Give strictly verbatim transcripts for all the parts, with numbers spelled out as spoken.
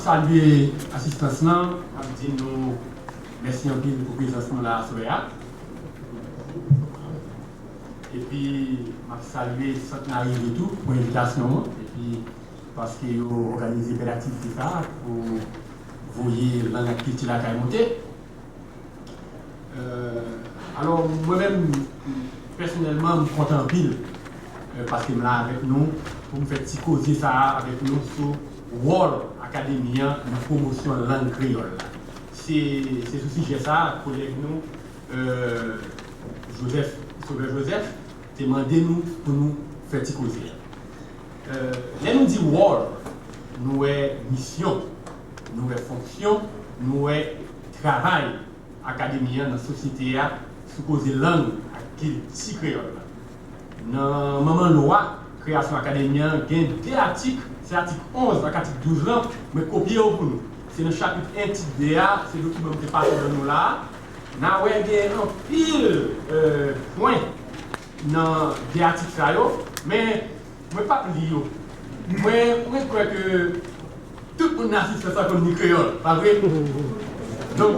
Salye asistans lan, m ap di nou mèsi anpil pou prezans nou la aswè a. Epi, m ap salye Sant Narive tou pou envitasyon an, epi paske yo òganize bèl aktivite sa a pou voye lang ak kilti lakay monte. Euh, alò, mwen menm, pèsonèlman, m kontan anpil, euh, paske m la avèk nou pou m fè ti koze sa a avèk nou sou wòl akademi an nan pwomosyon lang kreyòl la. Se, se sou sijè sa a, kolèg nou, euh, Joseph, Sauveur Joseph, te mande nou pou nou fè ti koze a. Euh, lè nou di wòl, nou wè misyon, nou wè fonksyon, nou wè travay akademi an nan sosyete a sou koze lang ak kilti kreyòl la. Nan manman lwa kreyasyon akademi an, gen de atik, se atik onz ak atik douz lan, mwen kopye yo pou nou. Se nan chapit en, tit de a, se dokiman m te pase ban nou la a. N a wè gen anpil, euh, pwen nan de atik sa yo, men mwen p ap li yo. Mwen, mwen kwè ke tout moun nan asistans sa konn li kreyòl, pa vre? Donk,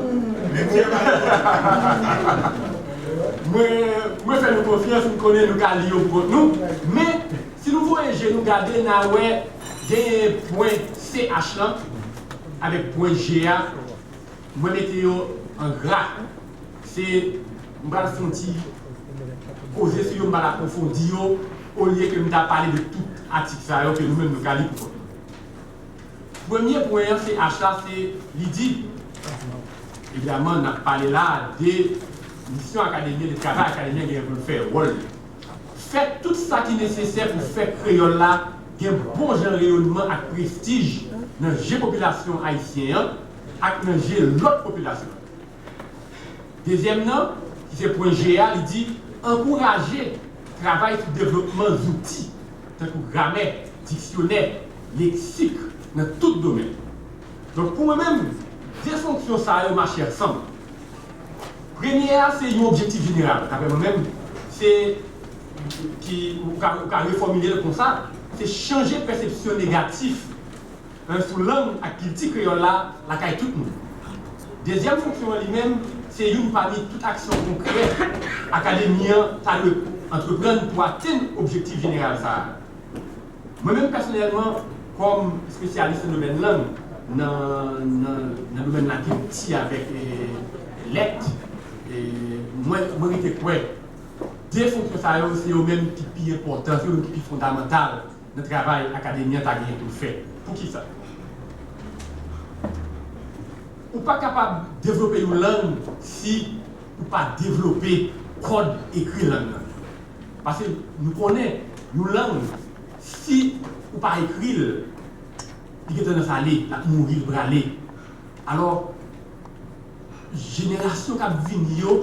mwen, mwen fè nou konfyans, m konnen nou ka li yo pou kont nou, men si nou voye je nou gade, n a wè genyen pwen C H lan avèk pwen G a, mwen mete yo an gra. Se, m pral fè yon ti koze sou yo, m pral apwofondi yo, olye ke m ta pale de tout atik sa yo ke nou menm nou ka li pou kont nou. Premye pwen an, C H la, se li di, evidaman, n ap pale la de misyon akademi an, de travay akademi an genyen pou l fè, wòl li. Fè tout sa ki nesesè pou fè kreyòl la gen bon jan reyònman ak prestij nan je popilasyon ayisyen an ak nan je lòt popilasyon. Dezyèm nan, ki se pwen G a, li di ankouraje travay sou devlopman zouti, tankou gramè, diksyonè, leksik, nan tout domèn. Donk, pou mwen menm, de fonksyon sa yo mache ansanm. Premye a, se yon objektif jeneral. Daprè mwen menm, se ki, ou ka, ou ka refòmile l konsa, se chanje pèsepsyon negatif, hein, sou lang ak kilti kreyòl la lakay tout moun. Dezyèm fonksyon an li menm, se youn pami tout aksyon konkrè akademi an ta dwe antreprann pou atenn objektif jeneral sa a. Mwen menm pèsonèlman, kòm espesyalis nan domèn lang, nan, nan, nan domèn lakilti avèk, eh, lèt, eh, mwen, mwen rete kwè de fonksyon sa yo, se yo menm ki pi enpòtan, se yo menm ki pi fondamantal nan travay akademi an ta genyen pou l fè. Poukisa? Ou pa kapab devlope yon lang si ou pa devlope kòd ekri lang nan. Paske nou konnen yon lang, si ou pa ekri l, li gen tandans ale, l ap mouri, l prale. Alò, jenerasyon k ap vini yo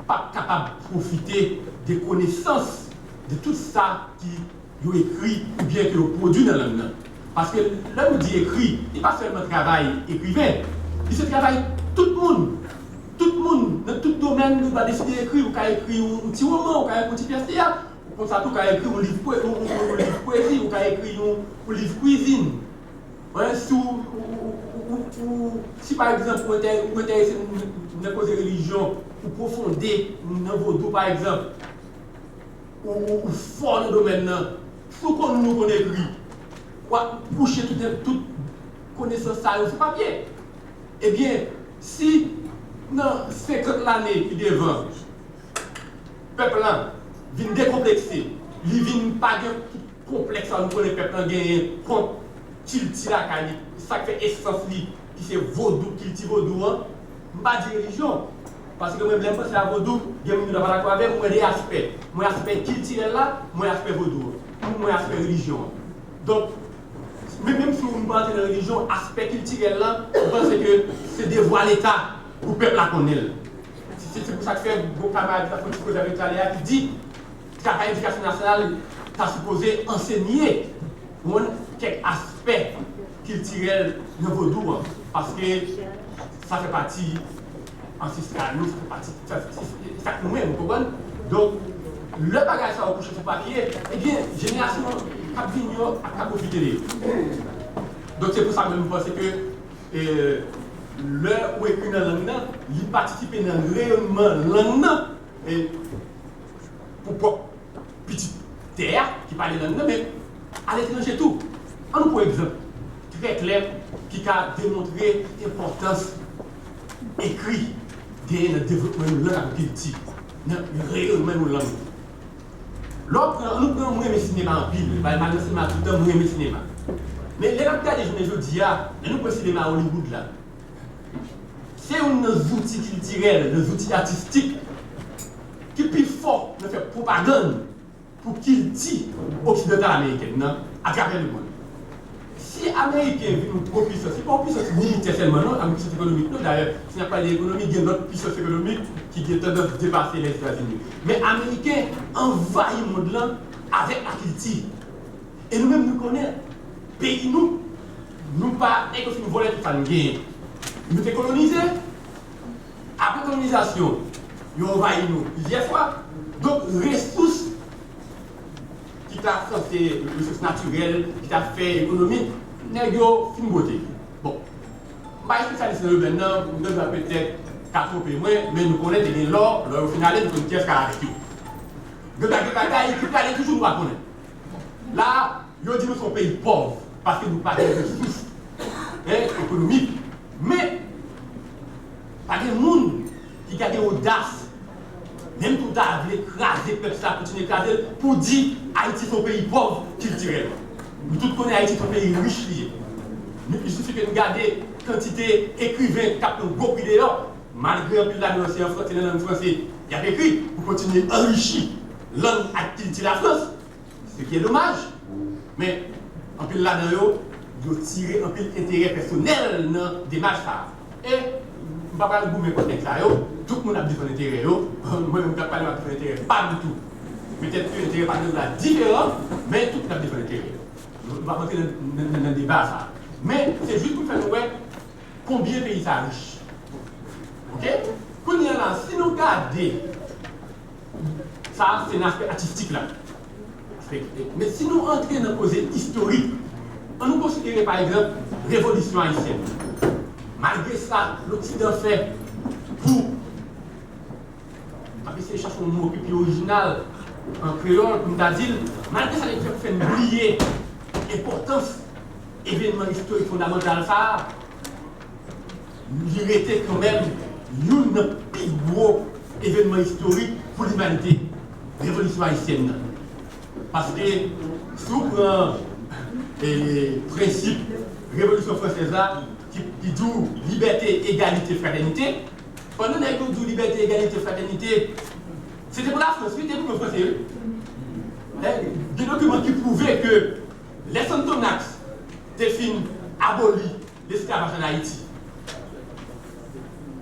p ap kapab pwofite de konesans de tout sa ki yo ekri oubyen ke yo pwodui nan lang nan. Paske lè nou di ekri, li pa sèlman travay ekriven, li se travay tout moun. Tout moun, nan tout domèn, nou ta deside ekri, ou ka ekri yon, yon ti woman, ou ka ekri yon ti pyès teyat, ou konsa tou ka ekri yon liv pwe-, yon, yon, yon liv pwezi, ou ka ekri yon, yon liv kwizin. Wè, si w, ou, ou, ou, ou, ou, si pa egzanp ou enterese, ou enterese nan, nan koze relijyon, ou pwofonde nan vodou pa egzanp, ou, ou, ou fò nan domèn nan, si w konn li, ou konn ekri, w ap kouche tout, tout konesans sa yo sou papye. Ebyen, si nan senkant lane ki devan, pèp la vin dekonplekse, li vin pa gen tout konplèks sa nou konnen pèp la genyen kont kilti lakay li, sa k fè esans li, ki se vodou, kilti vodou an, m pa di relijyon. Paske mwen, lè m panse a vodou, gen moun ki ta pa dakò avè m, mwen de aspè. Mwen aspè kiltirèl la, mwen aspè vodou an. Pou mwen aspè relijyon an. Donk, men, menm si m pa antre nan relijyon, aspè kiltirèl la, m panse ke se devwa Leta pou pèp la konnen l. Se, se, se pou sa k fè, bon, kamarad ki ta fè yon ti koze avè m talè a, ki di, travay edikasyon nasyonal ta sipoze ansenye, konprann, kèk aspè kiltirèl nan vodou an, paske sa fè pati ansestral nou, sa fè pati, sa, sa, sa k nou menm, ou konprann? Donk, lè bagay sa yo kouche sou papye, ebyen, jenerasyon k ap vini yo ap ka pwofite de yo. Donk, se pou sa mwen, m panse ke E lè ou ekri nan lang nan, li patisipe nan reyònman lang nan, e pou pwòp pitit tè a ki pale lang nan, men aletranje tou. Ann pran egzanp trè klè ki ka demontre enpòtans ekri genyen nan devlopman yon lang ak yon kilti, nan reyònman yon lang. Lè w pran, ann pran, mwen renmen sinema anpil. Bay mal nan sinema toutan, mwen renmen sinema. Men lè n ap gade jounen jodi a, lè nou pran sinema Hollywood la, se youn nan zouti kiltirèl, nan zouti atistik ki pi fò nan fè pwopagann pou kilti oksidantal amerikèn nan atravè lemonn. Si Ameriken vin yon gwo pisans, li pa yon pisans militè sèlman non, yon pisans ekonomik non. Dayè, si n ap pale de ekonomi, gen lòt pisans ekonomik ki gen tandans depase Lèzetazini. Men Ameriken anvayi mond lan avèk lakilti. E nou menm nou konnen, peyi nou, nou pa, nèg yo fin vòlè tout sa nou genyen. Nou te kolonize, apre kolonizasyon, yo anvayi nou plizyè fwa. Donk, resous ki ta sanse, resous natirèl ki ta fè ekonomi, nèg yo fin bwote. Bon, m pa espesyalis nan domèn nan, m gen dwa petèt ka twonpe mwen, men nou konnen te gen lò, lò yo fin ale, nou konn kiyès k al avèk yo. Gen bagay, gen bagay ki prale toujou nou pa konnen. La, yo di nou se yon peyi pòv, paske nou pa gen resous, en, ekonomik. Men, pa gen moun ki ka gen odas, menm tou ta vle kraze pèp sa, kontinye kraze l, pou di Ayiti se yon peyi pòv kiltirèlman. Nou tout konnen Ayiti se yon peyi rich li ye. Nou, il suffit ke nou gade kantite ekriven k ap pran gwo pri deyò, malgre anpil ladan yo se an fran-, se nan lang franse y ap ekri, pou kontinye anrichi lang ak kilti Lafrans. Ce qui est dommage. Men, anpil ladan yo, yo tire anpil enterè pèsonèl nan demach sa a. E m pa pral goumen kont nèg sa yo. Tout moun ap defann enterè yo. Mwen menm k ap pale, m ap defann enterè pa m tou. Petèt ke enterè pa nèg la diferan, men tout moun ap defann enterè yo. Nou, nou p ap antre nan, nan, nan, nan deba sa a. Men, se jis pou fè nou wè konbyen peyi sa rich. Oke? Kounye a la, si nou gade, sa a se nan aspè atistik la. Aspè, men si nou antre nan koze istorik, ann nou konsidere, pa egzanp, Revolisyon Ayisyèn. Malgre sa Loksidan fè pou, m ap eseye chache yon mo ki pi orijinal an kreyòl pou m ta di l, malgre sa yo fè, fè n bliye enpòtans evènman istorik fondamantal sa a, li rete kanmenm youn nan pi gwo evènman istorik pou limanite, Revolisyon Ayisyèn nan. Paske, si w pran, e, prensip Revolisyon Fransèz la, ki, ki di w libète, egalite, fratènite, pandan nèg yo di w libète, egalite, fratènite, se te pou Lafrans, wi, te pou pèp franse, wi. E, gen dokiman ki pwouve ke lè Sonthonax te fin aboli lesklavaj ann Ayiti,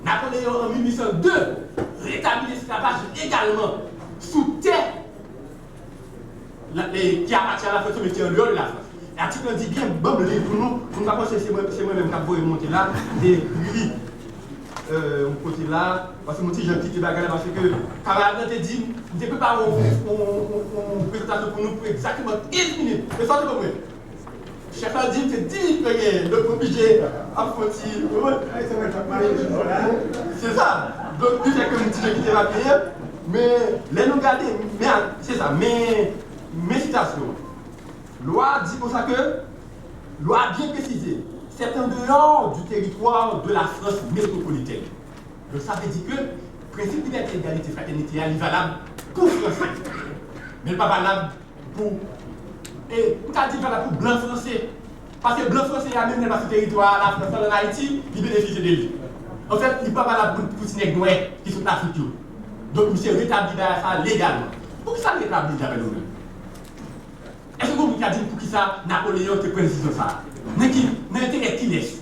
Napoleyon, an mil uit san de, retabli lesklavaj legalman sou tè la, e, ki apatyen a Lafrans yo, men ki andeyò de Lafrans. E atik lan di byen, ban m li l pou nou, pou nou pa panse se mwen, se mwen menm k ap voye monte la, m te ekri li, e, yon kote la, paske m yon ti jan kite bagay la, paske kamarad lan te di m, m te prepare yon, yon, yon, yon prezantasyon pou nou pou egzakteman kenz minit. E sa w te konprann? Chèf la di m se dis minit mwen genyen, donk m oblije ap fè yon ti, ou konprann? Se sa. Donk, li fè ke m ti jan kite papye a, men lè nou gade, men, se sa, men, men sitasyon an. Lwa di konsa ke, lwa byen presize, c'est en dehors du territoire de la France métropolitaine. Donk, sa vle di ke prensip libète, egalite, fratènite a, li valab pou Franse. Men l pa valab pou, e, m ka di l valab pou blan franse. Paske blan franse a, menm lè l pa sou teritwa Lafrans lan, ann Ayiti, li benefisye de li. Anfèt, li pa valab pou, pou ti nèg nwè ki sot Lafrik yo. Donk, misye retabli bagay sa a legalman. Poukisa l retabli l, daprè nou menm? Èske gon moun ka di m poukisa Napoleyon te pran desizyon sa a? Nan ki, nan enterè kilès?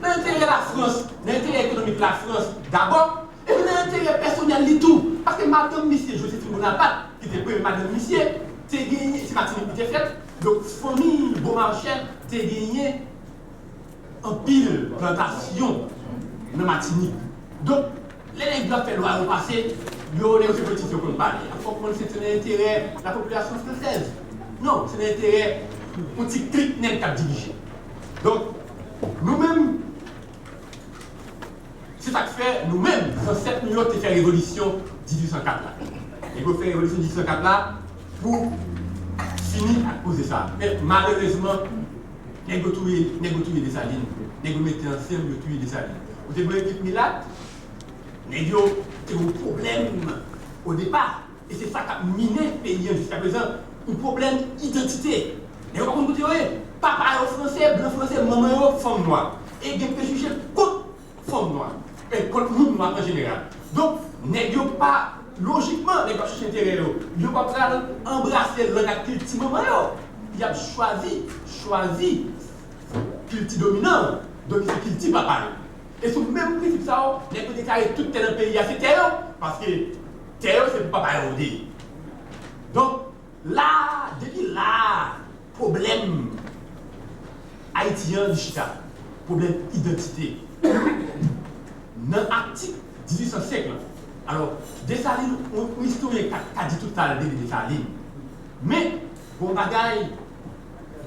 Nan enterè Lafrans, nan enterè ekonomik Lafrans dabò, epi nan enterè pèsonèl li tou. Paske madanm misye, Joséphine Bonaparte, ki te premye madanm misye, te genyen, se Matinik li te fèt, donk fanmi Beaumarchais te genyen anpil plantasyon nan Matinik. Donk, lè nèg yo ap fè lwa yo pase, yo, lè yo se politisyen, yo konn pale. Fòk konn se, se nan enterè la popilasyon fransèz. Non, se nan enterè yon ti klik nèg k ap dirije. Donk, Nou menm, se sa k fè nou menm, zansèt nou yo te fè revolisyon dizuit san kat la. Nèg yo fè revolisyon dizuit san kat la pou fini ak koze sa. Men malerezman, nèg yo touye, nèg yo touye Desalin. Nèg yo mete ansanm, yo touye Desalin. Ou te gen ekip milat, nèg yo te gen yon pwoblèm o depa. E se sa k ap minen peyi an jiska prezan, yon pwoblèm idantite. Nèg yo pa konn kote yo ye. Papa yo franse, blan franse, manman yo fanm nwa. E gen prejije kont fanm nwa, e kont moun nwa an jeneral. Donk, nèg yo pa, lojikman, nèg yo ap chèche enterè yo. Yo pa pral anbrase lang ak kilti manman yo. Y ap chwazi, chwazi kilti dominan an. Donk, se kilti papa yo. E sou menm prensip sa yo, nèg yo deklare tout tè nan peyi a se tè yo, paske tè yo se pou papa yo te ye. Donk, la, depi la, pwoblèm Ayiti an li chita, pwoblèm idantite. Nan atik dizuit san senk lan, alò, Desalin, yon, yon istoryen ka, ka di tout sa l vle de Desalin. Men, gon bagay,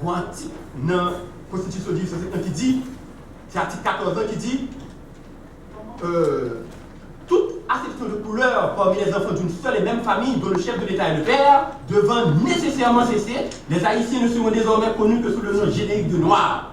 gon atik nan Konstitisyon dizuit san senk lan ki di, se atik katòz lan ki di, euh, toute acception de couleur parmi les enfants d'une seule et même famille dont le chef de l'État est le père devant nécessairement cesser, les Haïtiens ne seront désormais connus que sous le nom générique de Noirs.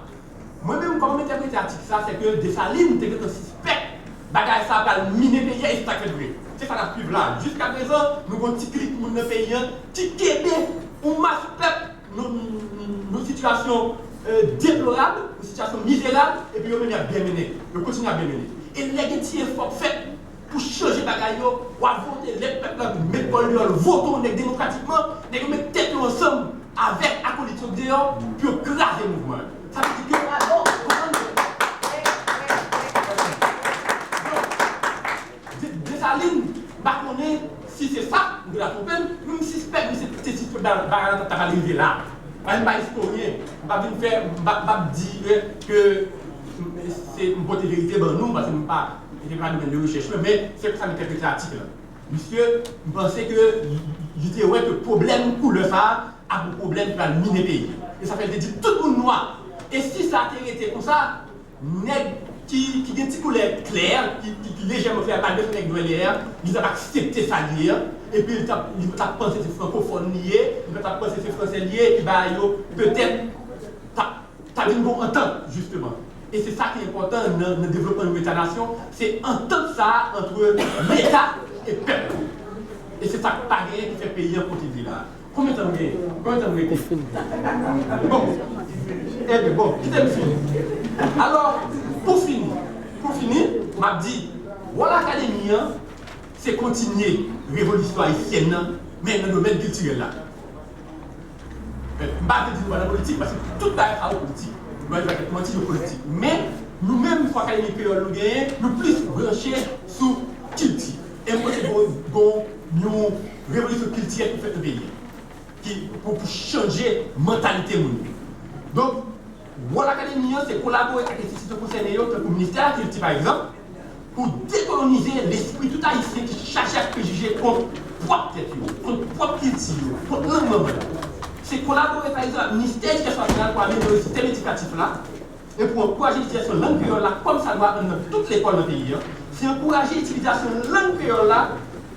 Mwen menm, kòman m entèprete atik sa, se ke Desalin te gentan sispèk bagay sa pral minen peyi a, e se sa k fèt vre. Se sa n ap swiv la. Jiska prezan, nou gon ti klik moun nan peyi an ki kenbe yon mas pèp nan, nan, nan sitiyasyon, euh, deplorab, yon sitiyasyon mizerab, epi yo menm y ap byen mennen. Yo kontinye ap byen mennen. E lè gen ti efò k fèt pou chanje bagay yo, w ap vote, lè pèp la met bòl deyò l, vote yon nèg demokratikman, nèg yo met tèt yo ansanm avèk akolit yo deyò pou yo kraze mouvman an. Sa vle di ke, konprann? Donk, De-, Desalin, m pa konnen si se sa, m te ka twonpe m, men m sispèk misye te sispèk ba-, bagay la t ap rive la. Paske m pa istoryen, m pa vin fè, m pa, m p ap di, eh, ke, eh, se, m pote verite ban nou, paske m pa, se pa domèn de rechèch mwen, men se konsa m entèprete atik lan. Misye, m panse ke li, li te wè ke pwoblèm koulè sa a ap yon pwoblèm ki pral minen peyi a. E sa fè l te di tout moun nwa. E si sa te rete konsa, nèg ki, ki gen ti koulè klè, ki, ki, ki lejèman klè, pa bezwen nèg nwè dèyè, li t ap aksepte sa l ye an, epi li t ap, li t ap panse se frankofòn li ye, li pa t ap panse se fransè li ye, epi bagay yo, petèt, t ap, t ap vin gon antant, jisteman. E se sa ki enpòtan nan, nan devlopman yon Eta nasyon, se antant sa a ant Leta e pèp la. E se sa k pa genyen ki fè peyi an kote l ye la a. Konbyen tan nou genyen? Konbyen tan nou rete? Bon. Ebyen, bon, kite m fini. Alò, pou fini, pou fini, m ap di, wòl akademi an, se kontinye revolisyon ayisyèn nan, men nan domèn kiltirèl la. M pa vle di nou pa nan politik, paske tout bagay sa yo politik. Nou pa vle fè manti, yo politik. Men, nou menm, fò akademi kreyòl nou genyen, nou plis branche sou kilti. E m panse gon, gon yon revolisyon kiltirèl ki fèt nan peyi a. Ki, pou, pou chanje mantalite moun yo. Donk, wòl akademi an, se kolabore ak enstitisyon konsène yo, tankou Ministè Lakilti, pa egzanp, pou dekolonize lespri tout Ayisyen ki chaje ak prejije kont pwòp tèt yo, kont pwòp kilti yo, kont lang manman yo. Se kolabore, pa egzanp, ak Ministè Edikasyon Nasyonal pou amelyore sistèm edikatif la, e pou ankouraje itilizasyon lang kreyòl la kòmsadwa anndan tout lekòl nan peyi a. Se ankouraje itilizasyon lang kreyòl la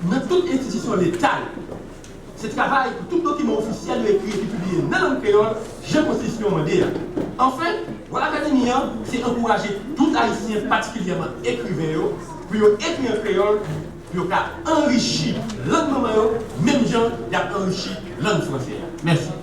nan tout enstitisyon Leta yo. Se travay pou tout dokiman ofisyèl yo ekri epi pibliye nan lang kreyòl, jan Konstitisyon an mande a. Anfen, wòl akademi an, se ankouraje tout Ayisyen, patikilyèman ekriven yo, pou yo ekri an kreyòl, pou yo ka anrichi lang manman yo, menm jan y ap anrichi lang franse a. Mèsi.